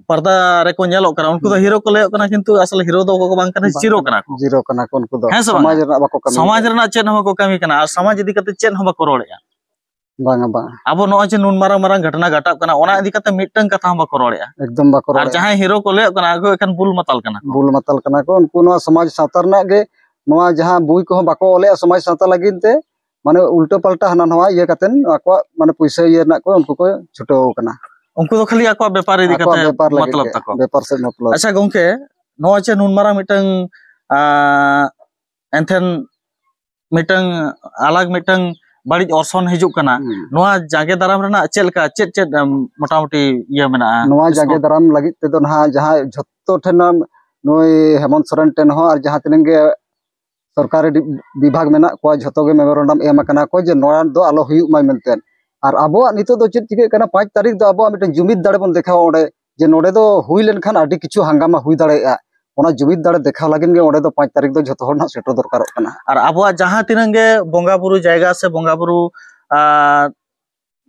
ᱯᱚᱨᱫᱟ ᱨᱮᱠᱚ ᱧᱮᱞᱚᱜ ᱠᱟᱱᱟ, ᱩᱱᱠᱩ ᱫᱚ ᱦᱩᱸ᱾ ᱦᱤᱨᱳ ᱠᱚ ᱞᱟᱹᱭᱚᱜ ᱠᱟᱱᱟ, ᱠᱤᱱᱛᱩ ᱟᱥᱚᱞ ᱦᱤᱨᱳ ᱫᱚ ᱵᱟᱝ ᱠᱟᱱᱟ, ᱵᱟᱝ ᱡᱤᱨᱳ ᱠᱟᱱᱟ᱾ ᱠᱟᱱᱟ ᱠᱚ᱾ ᱡᱤᱨᱳ ᱠᱟᱱᱟ ᱠᱚ ᱩᱱᱠᱩ ᱫᱚ᱾ ᱦᱮᱸ ᱥᱮ ᱵᱟᱝᱟ? ᱥᱚᱢᱟᱡᱽ ᱨᱮᱱᱟᱜ ᱵᱟᱠᱚ ᱠᱟᱹᱢᱤ ᱥᱚᱢᱟᱡᱽ ᱠᱟᱱᱟ᱾ ᱨᱮᱱᱟᱜ ᱪᱮᱫ ᱦᱚᱸ ᱵᱟᱠᱚ ᱠᱟᱹᱢᱤ ᱠᱟᱱᱟ, ᱟᱨ ᱥᱚᱢᱟᱡᱽ ᱤᱫᱤ ᱠᱟᱛᱮ ᱪᱮᱫ ᱦᱚᱸ ᱵᱟᱠᱚ ᱨᱚᱲᱮᱫᱼᱟ᱾ ᱵᱟᱝᱟ, ᱵᱟᱝᱟ᱾ ᱟᱵᱚ ᱱᱚᱜᱼᱚᱭ ᱡᱮ ᱱᱩᱱ ᱢᱟᱨᱟᱝ ᱢᱟᱨᱟᱝ ᱜᱷᱚᱴᱚᱱᱟ ᱜᱷᱟᱴᱟᱜ ᱠᱟᱱᱟ, ᱚᱱᱟ ᱤᱫᱤ ᱠᱟᱛᱮ ᱢᱤᱫᱴᱟᱝ ᱠᱟᱛᱷᱟ ᱦᱚᱸ ᱵᱟᱠᱚ ᱨᱚᱲᱮᱫᱼᱟ᱾ ᱮᱠᱫᱚᱢ ᱵᱟᱠᱚ ᱟᱨ ᱨᱚᱲᱮᱫᱼᱟ᱾ ᱡᱟᱦᱟᱸᱭ ᱦᱤᱨᱳ ᱠᱚ ᱞᱟᱹᱭᱚᱜ ᱠᱟᱱᱟ, ᱟᱠᱚ ᱮᱠᱷᱟᱱ ᱵᱩᱞ ᱢᱟᱛᱟᱞ ᱠᱟᱱᱟ ᱠᱚ᱾ ᱵᱩᱞ ᱢᱟᱛᱟᱞ ᱠᱟᱱᱟ ᱠᱚ᱾ ᱩᱱᱠᱩ ᱱᱚᱣᱟ ᱥᱚᱢᱟᱡᱽ ᱥᱟᱶᱛᱟ ᱨᱮᱱᱟᱜ ᱜᱮ, ᱱᱚᱣᱟ ᱡᱟᱦᱟᱸ ᱵᱳᱭ ᱠᱚᱦᱚᱸ ᱵᱟᱠᱚ ᱚᱞᱮᱫᱼᱟ ᱥᱚᱢᱟᱡᱽ ᱥᱟᱶᱛᱟ ᱞᱟᱹᱜᱤᱫ ᱛᱮ, ᱢᱟᱱᱮ ᱩᱞᱴᱟᱹ ᱯᱟᱞᱴᱟ ᱦᱟᱱᱟ ᱱᱟᱣᱟ ᱤᱭᱟᱹ ᱠᱟᱛᱮᱱ ᱟᱠᱚᱣᱟᱜ ᱢᱟᱱᱮ ᱯᱩᱭᱥᱟᱹ ᱤᱭᱟᱹ ᱨᱮᱱᱟᱜ ᱠᱚ ᱩᱱᱠᱩ ᱠᱚ ᱪᱷᱩᱴᱟᱹᱣ ᱠᱟᱱᱟ᱾ ᱩᱱᱠᱩ ᱫᱚ ᱠᱷᱟᱹᱞᱤ ᱟᱠᱚᱣᱟᱜ ᱵᱮᱯᱟᱨ ᱤᱫᱤ ᱟᱠᱚᱣᱟᱜ ᱠᱟᱛᱮ ᱵᱮᱯᱟᱨ ᱞᱟᱹᱜᱤᱫ ᱢᱚᱛᱞᱚᱵ ᱜᱮ, ᱛᱟᱠᱚ᱾ ᱵᱮᱯᱟᱨ ᱥᱮᱫ ᱢᱚᱛᱞᱚᱵ᱾ ᱟᱪᱪᱷᱟ ᱜᱚᱝᱠᱮ, ᱱᱚᱜᱼᱚᱭ ᱡᱮ ᱱᱩᱱ ᱢᱟᱨᱟᱝ ᱢᱤᱫᱴᱟᱝ, ᱟᱸ, ᱮᱱᱛᱷᱮᱱ ᱢᱤᱫᱴᱟᱝ ᱟᱞᱟᱜᱽ ᱢᱤᱫᱴᱟᱝ ᱵᱟᱹᱲᱤᱡ ᱚᱨᱥᱚᱝ ᱦᱤᱡᱩᱜ ᱠᱟᱱᱟ᱾ ᱦᱩᱸ᱾ ᱱᱚᱣᱟ ᱡᱟᱸᱜᱮ ᱫᱟᱨᱟᱢ ᱨᱮᱱᱟᱜ ᱪᱮᱫ ᱞᱮᱠᱟ, ᱪᱮᱫ ᱪᱮᱫ, ᱮᱢ, ᱢᱚᱴᱟᱢᱩᱴᱤ ᱤᱭᱟᱹ ᱢᱮᱱᱟᱜᱼᱟ? ᱱᱚᱣᱟ ᱥᱠᱳᱯ? ᱡᱟᱸᱜᱮ ᱫᱟᱨᱟᱢ ᱞᱟᱹᱜᱤᱫ ᱛᱮᱫᱚ ᱱᱟᱦᱟᱜ ᱡᱟᱦᱟᱸ ᱡᱷᱚᱛᱚ ᱴᱷᱮᱱ ᱱᱩᱭ ᱦᱮᱢᱚᱱᱛ ᱥᱚᱨᱮᱱ ᱴᱷᱮᱱ ᱦᱚᱸ ᱟᱨ ᱡᱟᱦᱟᱸ ᱛᱤᱱᱟᱹᱜ ᱜᱮ ᱥᱚᱨᱠᱟᱨᱤ ᱰᱤ-, ᱵᱤᱵᱷᱟᱜᱽ ᱢᱮᱱᱟᱜ ᱠᱚᱣᱟ, ᱡᱷᱚᱛᱚ ᱜᱮ ᱢᱮᱢᱳᱨᱮᱱᱰᱟᱢ ᱮᱢ ᱟᱠᱟᱱᱟ ᱠᱚ ᱡᱮ ᱱᱚᱣᱟ ᱫᱚ ᱟᱞᱚ ᱦᱩᱭᱩᱜ ᱢᱟ ᱢᱮᱱᱛᱮ᱾ ᱟᱨ ᱟᱵᱚᱣᱟᱜ ᱱᱤᱛᱚᱜ ᱫᱚ ᱪᱮᱫ ᱪᱤᱠᱟᱹᱜ ᱠᱟᱱᱟ, ᱯᱟᱸᱪ ᱛᱟᱹᱨᱤᱠᱷ ᱫᱚ ᱟᱵᱚᱣᱟᱜ ᱢᱤᱫᱴᱮᱱ ᱡᱩᱢᱤᱫ ᱫᱟᱲᱮ ᱵᱚᱱ ᱫᱮᱠᱷᱟᱣᱟ ᱚᱸᱰᱮ, ᱡᱮ ᱱᱚᱰᱮ ᱫᱚ ᱦᱩᱭ ᱞᱮᱱᱠᱷᱟᱱ ᱟᱹᱰᱤ ᱠᱤᱪᱷᱩ ᱦᱟᱝᱜᱟᱢᱟ ᱦᱩᱭ ᱫᱟᱲᱮᱭᱟᱜᱼᱟ᱾ ᱚᱱᱟ ᱡᱩᱢᱤᱫ ᱫᱟᱲᱮ ᱫᱮᱠᱷᱟᱣ ᱞᱟᱹᱜᱤᱫ ᱜᱮ ᱚᱸᱰᱮ ᱫᱚ ᱯᱟᱸᱪ ᱛᱟᱹᱨᱤᱠᱷ ᱫᱚ ᱡᱷᱚᱛᱚ ᱦᱚᱲ ᱱᱟᱦᱟᱜ ᱥᱮᱴᱮᱨ ᱫᱚᱨᱠᱟᱨᱚᱜ ᱠᱟᱱᱟ᱾ ᱟᱨ ᱟᱵᱚᱣᱟᱜ ᱡᱟᱦᱟᱸ ᱛᱤᱱᱟᱹᱜ ᱜᱮ ᱵᱚᱸᱜᱟ ᱵᱩᱨᱩ ᱡᱟᱭᱜᱟ ᱥᱮ ᱵᱚᱸᱜᱟ ᱵᱩᱨᱩ, ᱟᱨ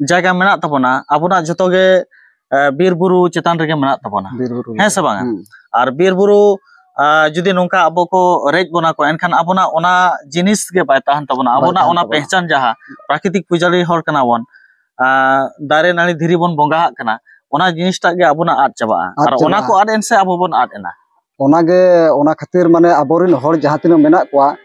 ᱡᱟᱭᱜᱟ ᱢᱮᱱᱟᱜ ᱛᱟᱵᱚᱱᱟ, ᱟᱵᱚᱱᱟᱜ ᱡᱷᱚᱛᱚ ᱜᱮ, ᱮ, ᱵᱤᱨ ᱵᱩᱨᱩ ᱪᱮᱛᱟᱱ ᱨᱮᱜᱮ ᱢᱮᱱᱟᱜ ᱛᱟᱵᱚᱱᱟ᱾ ᱵᱤᱨ ᱵᱩᱨᱩ ᱦᱮᱸ ᱥᱮ ᱵᱟᱝᱟ? ᱦᱩᱸ᱾ ᱟᱨ ᱵᱤᱨ ᱵᱩᱨᱩ, ᱟ, ᱡᱩᱫᱤ ᱱᱚᱝᱠᱟ ᱟᱵᱚ ᱠᱚ ᱨᱮᱡ ᱵᱚᱱᱟ ᱠᱚ, ᱮᱱᱠᱷᱟᱱ ᱟᱵᱚᱱᱟᱜ ᱚᱱᱟ ᱡᱤᱱᱤᱥ ᱜᱮ ᱵᱟᱭ ᱛᱟᱦᱮᱱ ᱛᱟᱵᱚᱱᱟ᱾ ᱵᱟᱭ ᱟᱵᱚᱱᱟᱜ ᱛᱟᱦᱮᱱ ᱚᱱᱟ ᱛᱟᱵᱚᱱᱟ᱾ ᱯᱮᱦᱪᱟᱱ ᱡᱟᱦᱟᱸ ᱯᱨᱟᱠᱨᱤᱛᱤᱠ ᱯᱩᱡᱟᱨᱤ ᱦᱚᱲ ᱠᱟᱱᱟ ᱵᱚᱱ, ᱟᱨ ᱫᱟᱨᱮ ᱱᱟᱹᱲᱤ ᱫᱷᱤᱨᱤ ᱵᱚᱱ ᱵᱚᱸᱜᱟ ᱟᱜ ᱠᱟᱱᱟ, ᱚᱱᱟ ᱡᱤᱱᱤᱥᱴᱟᱜ ᱜᱮ ᱟᱵᱚᱱᱟᱜ ᱟᱫ ᱪᱟᱵᱟᱜᱼᱟ᱾ ᱟᱫ ᱟᱨ ᱚᱱᱟ ᱪᱟᱵᱟᱜᱼᱟ᱾ ᱠᱚ ᱟᱫ ᱮᱱ ᱥᱮ ᱟᱵᱚ ᱵᱚᱱ ᱟᱫ ᱮᱱᱟ᱾ ᱚᱱᱟᱜᱮ, ᱚᱱᱟ ᱠᱷᱟᱹᱛᱤᱨ ᱢᱟᱱᱮ ᱟᱵᱚᱨᱮᱱ ᱦᱚᱲ ᱡᱟᱦᱟᱸ ᱛᱤᱱᱟᱹᱜ ᱢᱮᱱᱟᱜ ᱠᱚᱣᱟ,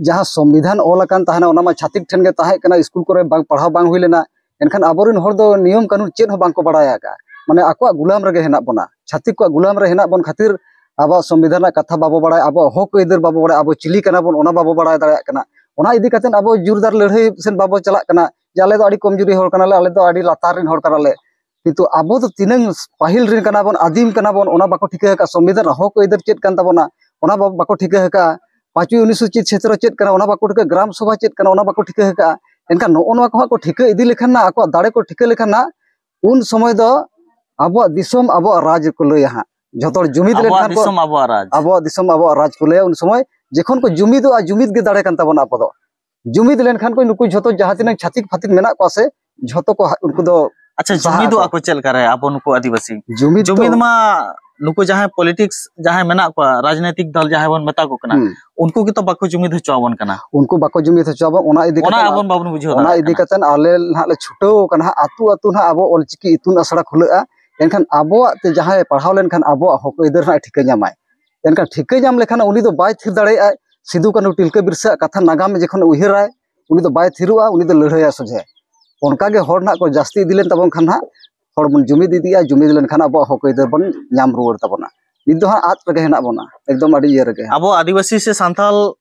ᱡᱟᱦᱟᱸ ᱥᱚᱝᱵᱤᱫᱷᱟᱱ ᱚᱞ ᱟᱠᱟᱱ ᱛᱟᱦᱮᱱᱟ, ᱚᱱᱟ ᱢᱟ ᱪᱷᱟᱛᱤᱠ ᱴᱷᱮᱱ ᱜᱮ ᱛᱟᱦᱮᱸ ᱠᱟᱱᱟ, ᱥᱠᱩᱞ ᱠᱚᱨᱮ ᱵᱟᱝ ᱯᱟᱲᱦᱟᱣ ᱵᱟᱝ ᱦᱩᱭ ᱞᱮᱱᱟ᱾ ᱮᱱᱠᱷᱟᱱ ᱟᱵᱚᱨᱮᱱ ᱦᱚᱲ ᱫᱚ ᱱᱤᱭᱚᱢ ᱠᱟᱹᱱᱩᱱ ᱪᱮᱫ ᱦᱚᱸ ᱵᱟᱝ ᱠᱚ ᱵᱟᱲᱟᱭ ᱟᱠᱟᱫᱼᱟ, ᱢᱟᱱᱮ ᱟᱠᱚᱣᱟᱜ ᱜᱩᱞᱟᱢ ᱨᱮᱜᱮ ᱦᱮᱱᱟᱜ ᱵᱚᱱᱟ, ᱪᱷᱟᱛᱤᱠ ᱠᱚᱣᱟᱜ ᱜᱩᱞᱟᱢ ᱨᱮ ᱦᱮᱱᱟᱜ ᱵᱚᱱ ᱠᱷᱟᱹᱛᱤᱨ ᱟᱵᱚᱣᱟᱜ ᱥᱚᱝᱵᱤᱫᱷᱟᱱ ᱨᱮᱱᱟᱜ ᱠᱟᱛᱷᱟ ᱵᱟᱵᱚ ᱵᱟᱲᱟᱭᱟ, ᱟᱵᱚᱣᱟᱜ ᱦᱚᱠ ᱟᱹᱭᱫᱟᱹᱨ ᱵᱟᱵᱚ ᱵᱟᱲᱟᱭᱟ, ᱟᱵᱚ ᱪᱤᱞᱤ ᱠᱟᱱᱟ ᱵᱚᱱ ᱚᱱᱟ ᱵᱟᱵᱚ ᱵᱟᱲᱟᱭ ᱫᱟᱲᱮᱭᱟᱜ ᱠᱟᱱᱟ᱾ ᱚᱱᱟ ᱤᱫᱤ ᱠᱟᱛᱮ ᱟᱵᱚ ᱡᱳᱨᱫᱟᱨ ᱞᱟᱹᱲᱦᱟᱹᱭ ᱥᱮᱫ ᱵᱟᱵᱚ ᱪᱟᱞᱟᱜ ᱠᱟᱱᱟ ᱡᱮ ᱟᱞᱮ ᱫᱚ ᱟᱹᱰᱤ ᱠᱚᱢᱡᱩᱨᱤ ᱦᱚᱲ ᱠᱟᱱᱟᱞᱮ, ᱟᱞᱮ ᱫᱚ ᱟᱹᱰᱤ ᱞᱟᱛᱟᱨ ᱨᱮᱱ ᱦᱚᱲ ᱠᱟᱱᱟᱞᱮ᱾ ᱠᱤᱱᱛᱩ ᱟᱵᱚ ᱫᱚ ᱛᱤᱱᱟᱹᱝ ᱯᱟᱹᱦᱤᱞ ᱨᱮᱱ ᱠᱟᱱᱟ ᱵᱚᱱ, ᱟᱹᱫᱤᱢ ᱠᱟᱱᱟ ᱵᱚᱱ, ᱚᱱᱟ ᱵᱟᱠᱚ ᱴᱷᱤᱠᱟᱹ ᱟᱠᱟᱫ, ᱥᱚᱝᱵᱤᱫᱷᱟᱱ ᱨᱮᱱᱟᱜ ᱦᱚᱠ ᱟᱹᱭᱫᱟᱹᱨ ᱪᱮᱫ ᱠᱟᱱ ᱛᱟᱵᱚᱱᱟ ᱚᱱᱟ ᱵᱟ-, ᱵᱟᱠᱚ ᱴᱷᱤᱠᱟᱹ ᱟᱠᱟᱫ᱾ ᱯᱟᱸᱪᱣᱤ ᱚᱱᱩᱥᱩᱪᱤᱛ ᱪᱷᱮᱛᱨᱚ ᱪᱮᱫ ᱠᱟᱱᱟ ᱚᱱᱟ ᱵᱟᱠᱚ ᱴᱷᱤᱠᱟᱹ, ᱜᱨᱟᱢ ᱥᱚᱵᱷᱟ ᱪᱮᱫ ᱠᱟᱱᱟ ᱚᱱᱟ ᱵᱟᱠᱚ ᱴᱷᱤᱠᱟᱹ ᱟᱠᱟᱫᱼᱟ᱾ ᱮᱱᱠᱷᱟᱱ ᱱᱚᱜᱼᱚ ᱱᱚᱣᱟ ᱠᱚ ᱦᱟᱸᱜ ᱠᱚ ᱴᱷᱤᱠᱟᱹ ᱤᱫᱤ ᱞᱮᱠᱷᱟᱱ ᱱᱟᱜ, ᱟᱠᱚᱣᱟᱜ ᱫᱟᱲᱮ ᱠᱚ ᱴᱷᱤᱠᱟᱹ ᱞᱮᱠᱷᱟᱱ ᱱᱟᱜ, ᱩᱱ ᱥᱚᱢᱚᱭ ᱫᱚ ᱟᱵᱚᱣᱟᱜ ᱫᱤᱥᱚᱢ ᱟᱵᱚᱣᱟᱜ ᱨᱟᱡᱽ ᱠᱚ ᱞᱟᱹᱭᱟ ᱦᱟᱸᱜ᱾ ᱡᱷᱚᱛᱚ ᱦᱚᱲ ᱡᱩᱢᱤᱫ ᱟᱵᱚᱣᱟᱜ ᱞᱮᱱᱠᱷᱟᱱ ᱠᱚ ᱫᱤᱥᱚᱢ ᱟᱵᱚᱣᱟᱜ ᱨᱟᱡᱽ᱾ ᱟᱵᱚᱣᱟᱜ ᱫᱤᱥᱚᱢ ᱟᱵᱚᱣᱟᱜ ᱨᱟᱡᱽ ᱠᱚ ᱞᱟᱹᱭᱟ᱾ ᱩᱱ ᱥᱚᱢᱚᱭ ᱡᱚᱠᱷᱚᱱ ᱠᱚ ᱡᱩᱢᱤᱫᱚᱜᱼᱟ, ᱡᱩᱢᱤᱫ ᱜᱮ ᱫᱟᱲᱮ ᱠᱟᱱ ᱛᱟᱵᱚᱱᱟ ᱟᱵᱚ ᱫᱚ᱾ ᱡᱩᱢᱤᱫ ᱞᱮᱱᱠᱷᱟᱱ ᱠᱚ ᱱᱩᱠᱩ ᱡᱷᱚᱛᱚ ᱡᱟᱦᱟᱸ ᱛᱤᱱᱟᱹᱜ ᱪᱷᱟᱹᱛᱤᱠ ᱯᱷᱟᱹᱛᱤᱠ ᱢᱮᱱᱟᱜ ᱠᱚᱣᱟ ᱥᱮ, ᱡᱷᱚᱛᱚ ᱠᱚ ᱦᱟ-, ᱩᱱᱠᱩ ᱫᱚ ᱟᱪᱪᱷᱟ, ᱥᱟᱦᱟᱜ ᱡᱩᱢᱤᱫᱚᱜ ᱟᱠᱚ᱾ ᱟᱠᱚ ᱪᱮᱫ ᱞᱮᱠᱟᱨᱮ ᱟᱵᱚ ᱱᱩᱠᱩ ᱟᱹᱫᱤᱵᱟᱹᱥᱤ? ᱡᱩᱢᱤᱫ ᱡᱩᱢᱤᱫ ᱫᱚ ᱢᱟ ᱱᱩᱠᱩ ᱡᱟᱦᱟᱸᱭ ᱯᱚᱞᱤᱴᱤᱠᱥ ᱡᱟᱦᱟᱸᱭ ᱢᱮᱱᱟᱜ ᱠᱚᱣᱟ, ᱨᱟᱡᱽᱱᱳᱭᱛᱤᱠ ᱫᱚᱞ ᱡᱟᱦᱟᱸᱭ ᱵᱚᱱ ᱢᱮᱛᱟ ᱠᱚ ᱠᱟᱱᱟ, ᱦᱩᱸ᱾ ᱩᱱᱠᱩ ᱜᱮᱛᱚ ᱵᱟᱠᱚ ᱡᱩᱢᱤᱫ ᱦᱚᱪᱚ ᱟᱵᱚᱱ ᱠᱟᱱᱟ᱾ ᱩᱱᱠᱩ ᱵᱟᱠᱚ ᱡᱩᱢᱤᱫ ᱦᱚᱪᱚ ᱟᱵᱚᱱ, ᱚᱱᱟ ᱤᱫᱤ ᱚᱱᱟ ᱠᱟᱛᱮ ᱟᱵᱚᱱ ᱵᱟᱵᱚᱱ ᱵᱩᱡᱷᱟᱹᱣ ᱚᱱᱟ ᱫᱟᱲᱮᱭᱟᱜ ᱤᱫᱤ ᱠᱟᱱᱟ᱾ ᱠᱟᱛᱮ ᱟᱞᱮ ᱱᱟᱦᱟᱜ ᱞᱮ ᱪᱷᱩᱴᱟᱹᱣ ᱠᱟᱱᱟ ᱦᱟᱸᱜ, ᱟᱹᱛᱩ ᱟᱹᱛᱩ ᱱᱟᱦᱟᱜ ᱟᱵᱚ ᱚᱞᱪᱤᱠᱤ ᱤᱛᱩᱱ ᱟᱥᱲᱟ ᱠᱷᱩᱞᱟᱹᱜᱼᱟ᱾ ᱮᱱᱠᱷᱟᱱ ᱟᱵᱚᱣᱟᱜ ᱛᱮ ᱡᱟᱦᱟᱸᱭ ᱯᱟᱲᱦᱟᱣ ᱞᱮᱱᱠᱷᱟᱱ ᱟᱵᱚᱣᱟᱜ ᱦᱚᱠ ᱟᱹᱭᱫᱟᱹᱨ ᱦᱟᱸᱜ ᱴᱷᱤᱠᱟᱹ ᱧᱟᱢᱟᱭ᱾ ᱮᱱᱠᱷᱟᱱ ᱴᱷᱤᱠᱟᱹ ᱧᱟᱢ ᱞᱮᱠᱷᱟᱱ ᱩᱱᱤ ᱫᱚ ᱵᱟᱭ ᱛᱷᱤᱨ ᱫᱟᱲᱮᱭᱟᱜᱼᱟᱭ᱾ ᱥᱤᱫᱩ ᱠᱟᱹᱱᱦᱩ ᱛᱤᱞᱠᱟᱹ ᱵᱤᱨᱥᱟᱹᱣᱟᱜ ᱠᱟᱛᱷᱟ ᱱᱟᱜᱟᱢ ᱡᱚᱠᱷᱚᱱ ᱩᱭᱦᱟᱹᱨᱟᱭ, ᱩᱱᱤ ᱫᱚ ᱵᱟᱭ ᱛᱷᱤᱨᱚᱜᱼᱟ, ᱩᱱᱤ ᱫᱚ ᱞᱟᱹᱲᱦᱟᱹᱭᱟ ᱥᱚᱡᱷᱮ᱾ ᱚᱱᱠᱟ ᱜᱮ ᱦᱚᱲ ᱱᱟᱦᱟᱜ ᱠᱚ ᱡᱟᱹᱥᱛᱤ ᱤᱫᱤ ᱞᱮᱱ ᱛᱟᱵᱚᱱ ᱠᱷᱟᱱ ᱦᱟᱸᱜ, ᱦᱚᱲ ᱵᱚᱱ ᱡᱩᱢᱤᱫ ᱤᱫᱤᱜᱼᱟ, ᱡᱩᱢᱤᱫ ᱞᱮᱱᱠᱷᱟᱱ ᱟᱵᱚᱣᱟᱜ ᱦᱚᱠ ᱟᱹᱭᱫᱟᱹᱨ ᱵᱚᱱ ᱧᱟᱢ ᱨᱩᱣᱟᱹᱲ ᱛᱟᱵᱚᱱᱟ᱾ ᱱᱤᱛ ᱫᱚ ᱦᱟᱸᱜ ᱟᱫ ᱨᱮᱜᱮ ᱦᱮᱱᱟᱜ ᱵᱚᱱᱟ, ᱮᱠᱫᱚᱢ ᱟᱹᱰᱤ ᱤᱭᱟᱹ ᱨᱮᱜᱮ ᱦᱟᱸᱜ᱾ ᱟᱵᱚ ᱟᱹᱫᱤᱵᱟᱹᱥᱤ ᱥᱮ ᱥᱟᱱᱛᱟᱞ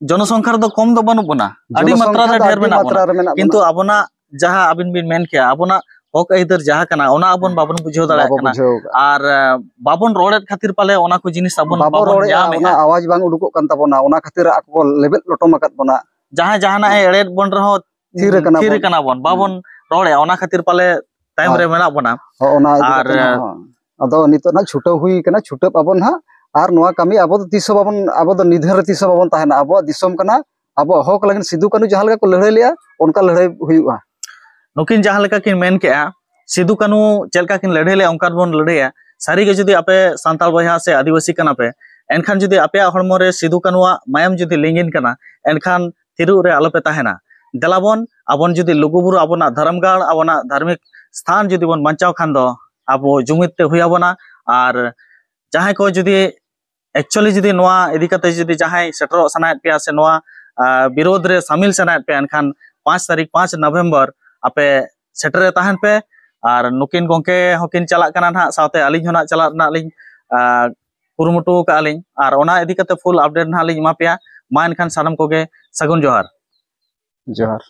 ᱡᱚᱱᱚᱥᱚᱝᱠᱷᱟ ᱨᱮᱫᱚ ᱠᱚᱢ ᱫᱚ ᱵᱟᱹᱱᱩᱜ ᱵᱚᱱᱟ, ᱟᱹᱰᱤ ᱢᱟᱛᱨᱟ ᱡᱚᱱᱚᱥᱚᱝᱠᱷᱟ ᱨᱮ ᱫᱚ ᱰᱷᱮᱨ ᱟᱹᱰᱤ ᱢᱮᱱᱟᱜ ᱢᱟᱛᱨᱟ ᱵᱚᱱᱟ᱾ ᱨᱮ ᱢᱮᱱᱟᱜ ᱠᱤᱱᱛᱩ ᱵᱚᱱᱟ᱾ ᱟᱵᱚᱱᱟᱜ ᱡᱟᱦᱟᱸ ᱟᱹᱵᱤᱱ ᱵᱤᱱ ᱢᱮᱱ ᱠᱮᱜᱼᱟ, ᱟᱵᱚᱱᱟᱜ ᱦᱚᱠ ᱟᱹᱭᱫᱟᱹᱨ ᱡᱟᱦᱟᱸ ᱠᱟᱱᱟ, ᱚᱱᱟ ᱟᱵᱚᱱ ᱵᱟᱵᱚᱱ ᱵᱩᱡᱷᱟᱹᱣ ᱫᱟᱲᱮᱭᱟᱜ ᱵᱟᱵᱚ ᱠᱟᱱᱟ᱾ ᱵᱩᱡᱷᱟᱹᱣ ᱠᱟᱜᱼᱟ᱾ ᱟᱨ, ᱮ, ᱵᱟᱵᱚᱱ ᱨᱚᱲᱮᱫ ᱠᱷᱟᱹᱛᱤᱨ ᱯᱟᱞᱮ ᱚᱱᱟ ᱠᱚ ᱡᱤᱱᱤᱥ ᱟᱵᱚᱱ ᱵᱟᱵᱚ ᱵᱟᱵᱚᱱ ᱨᱚᱲᱮᱫᱼᱟ, ᱧᱟᱢᱮᱫᱼᱟ᱾ ᱚᱱᱟ ᱟᱣᱟᱡᱽ ᱵᱟᱝ ᱩᱰᱩᱠᱚᱜ ᱠᱟᱱ ᱛᱟᱵᱚᱱᱟ, ᱚᱱᱟ ᱠᱷᱟᱹᱛᱤᱨ ᱟᱠᱚ ᱠᱚ ᱞᱮᱵᱮᱫ ᱞᱚᱴᱚᱢ ᱟᱠᱟᱫ ᱵᱚᱱᱟ᱾ ᱡᱟᱦᱟᱸᱭ ᱡᱟᱦᱟᱱᱟᱜ ᱮ ᱮᱲᱮᱫ ᱵᱚᱱ ᱨᱮᱦᱚᱸ ᱛᱷᱤᱨ ᱟᱠᱟᱱᱟ ᱛᱷᱤᱨ ᱵᱚᱱ᱾ ᱟᱠᱟᱱᱟ ᱵᱚᱱ, ᱵᱟᱵᱚᱱ ᱨᱚᱲᱮᱫᱼᱟ, ᱚᱱᱟ ᱠᱷᱟᱹᱛᱤᱨ ᱯᱟᱞᱮ ᱛᱟᱭᱚᱢ ᱟᱨ ᱨᱮ ᱢᱮᱱᱟᱜ ᱵᱚᱱᱟ᱾ ᱦᱚᱸ, ᱚᱱᱟ ᱤᱫᱤ ᱟᱨ, ᱠᱟᱛᱮ ᱦᱚᱸ᱾ ᱟᱫᱚ ᱱᱤᱛᱚᱜ ᱱᱟᱜ ᱪᱷᱩᱴᱟᱹᱣ ᱦᱩᱭ ᱠᱟᱱᱟ, ᱪᱷᱩᱴᱟᱹᱜ ᱟᱵᱚᱱ ᱦᱟᱸᱜ᱾ ᱟᱨ ᱱᱚᱣᱟ ᱠᱟᱹᱢᱤ ᱟᱵᱚ ᱫᱚ ᱛᱤᱥ ᱦᱚᱸ ᱵᱟᱵᱚᱱ, ᱟᱵᱚ ᱫᱚ ᱱᱤᱫᱷᱟᱹᱱ ᱨᱮ ᱛᱤᱥ ᱦᱚᱸ ᱵᱟᱵᱚᱱ ᱛᱟᱦᱮᱱᱟ᱾ ᱟᱵᱚᱣᱟᱜ ᱫᱤᱥᱚᱢ ᱠᱟᱱᱟ, ᱟᱵᱚᱣᱟᱜ ᱦᱚᱠ ᱞᱟᱹᱜᱤᱫ ᱥᱤᱫᱩ ᱠᱟᱹᱱᱦᱩ ᱡᱟᱦᱟᱸ ᱞᱮᱠᱟ ᱠᱚ ᱞᱟᱹᱲᱦᱟᱹᱭ ᱞᱮᱜᱼᱟ, ᱚᱱᱠᱟ ᱞᱟᱹᱲᱦᱟᱹᱭ ᱦᱩᱭᱩᱜᱼᱟ᱾ ᱱᱩᱠᱤᱱ ᱡᱟᱦᱟᱸ ᱞᱮᱠᱟ ᱠᱤᱱ ᱢᱮᱱ ᱠᱮᱜᱼᱟ, ᱥᱤᱫᱩ ᱠᱟᱹᱱᱦᱩ ᱪᱮᱫ ᱞᱮᱠᱟ ᱠᱤᱱ ᱞᱟᱹᱲᱦᱟᱹᱭ ᱞᱮᱜᱼᱟ, ᱚᱱᱠᱟ ᱵᱚᱱ ᱞᱟᱹᱲᱦᱟᱹᱭᱟ᱾ ᱥᱟᱹᱨᱤ ᱜᱮ ᱡᱩᱫᱤ ᱟᱯᱮ ᱥᱟᱱᱛᱟᱲ ᱵᱚᱭᱦᱟ ᱥᱮ ᱟᱹᱫᱤᱵᱟᱹᱥᱤ ᱠᱟᱱᱟ ᱯᱮ, ᱮᱱᱠᱷᱟᱱ ᱡᱩᱫᱤ ᱟᱯᱮᱭᱟᱜ ᱦᱚᱲᱢᱚ ᱨᱮ ᱥᱤᱫᱩ ᱠᱟᱹᱱᱦᱩᱣᱟᱜ ᱢᱟᱭᱟᱢ ᱡᱩᱫᱤ ᱞᱤᱸᱜᱤᱱ ᱠᱟᱱᱟ, ᱮᱱᱠᱷᱟᱱ ᱛᱷᱤᱨᱚᱜ ᱨᱮ ᱟᱞᱚᱯᱮ ᱛᱟᱦᱮᱱᱟ᱾ ᱫᱮᱞᱟ ᱵᱚᱱ, ᱟᱵᱚᱱ ᱡᱩᱫᱤ ᱞᱩᱜᱩᱵᱩᱨᱩ, ᱟᱵᱚᱱᱟᱜ ᱫᱷᱚᱨᱚᱢ ᱜᱟᱲ, ᱟᱵᱚᱱᱟᱜ ᱫᱷᱟᱨᱢᱤᱠ ᱥᱛᱷᱟᱱ ᱡᱩᱫᱤ ᱵᱚᱱ ᱵᱟᱧᱪᱟᱣ ᱠᱷᱟᱱ ᱫᱚ ᱟᱵᱚ ᱡᱩᱢᱤᱫ ᱛᱮ ᱦᱩᱭ ᱟᱵᱚᱱᱟ᱾ ᱟᱨ ᱡᱟᱦᱟᱸᱭ ᱠᱚ ᱡᱩᱫᱤ actually ᱡᱩᱫᱤ ᱱᱚᱣᱟ ᱤᱫᱤ ᱠᱟᱛᱮ ᱡᱩᱫᱤ ᱡᱟᱦᱟᱸᱭ ᱥᱮᱴᱮᱨᱚᱜ ᱥᱟᱱᱟᱭᱮᱫ ᱯᱮᱭᱟ ᱥᱮ ᱱᱚᱣᱟ ᱟᱨ ᱵᱤᱨᱳᱫᱷ ᱨᱮ ᱥᱟᱢᱤᱞ ᱥᱟᱱᱟᱭᱮᱫ ᱯᱮᱭᱟ, ᱮᱱᱠᱷᱟᱱ ᱯᱟᱸᱪ ᱛᱟᱹᱨᱤᱠᱷ, ᱯᱟᱸᱪ ᱱᱚᱵᱷᱮᱢᱵᱚᱨ ᱟᱯᱮ ᱥᱮᱴᱮᱨ ᱨᱮ ᱛᱟᱦᱮᱱ ᱯᱮ᱾ ᱟᱨ ᱱᱩᱠᱤᱱ ᱜᱚᱢᱠᱮ ᱦᱚᱸᱠᱤᱱ ᱪᱟᱞᱟᱜ ᱠᱟᱱᱟ ᱱᱟᱦᱟᱜ, ᱥᱟᱶᱛᱮ ᱟᱹᱞᱤᱧ ᱦᱚᱸ ᱱᱟᱦᱟᱜ ᱪᱟᱞᱟᱜ ᱨᱮᱱᱟᱜ ᱞᱤᱧ ᱟᱨ ᱠᱩᱨᱩᱢᱩᱴᱩ ᱟᱠᱟᱫᱼᱟ ᱞᱤᱧ᱾ ᱟᱨ ᱚᱱᱟ ᱤᱫᱤ ᱠᱟᱛᱮ full update ᱱᱟᱦᱟᱜ ᱞᱤᱧ ᱮᱢᱟ ᱯᱮᱭᱟ᱾ ᱢᱟ ᱮᱱᱠᱷᱟᱱ ᱥᱟᱱᱟᱢ ᱠᱚᱜᱮ ᱥᱟᱹᱜᱩᱱ ᱡᱚᱦᱟᱨ᱾ ᱡᱚᱦᱟᱨ᱾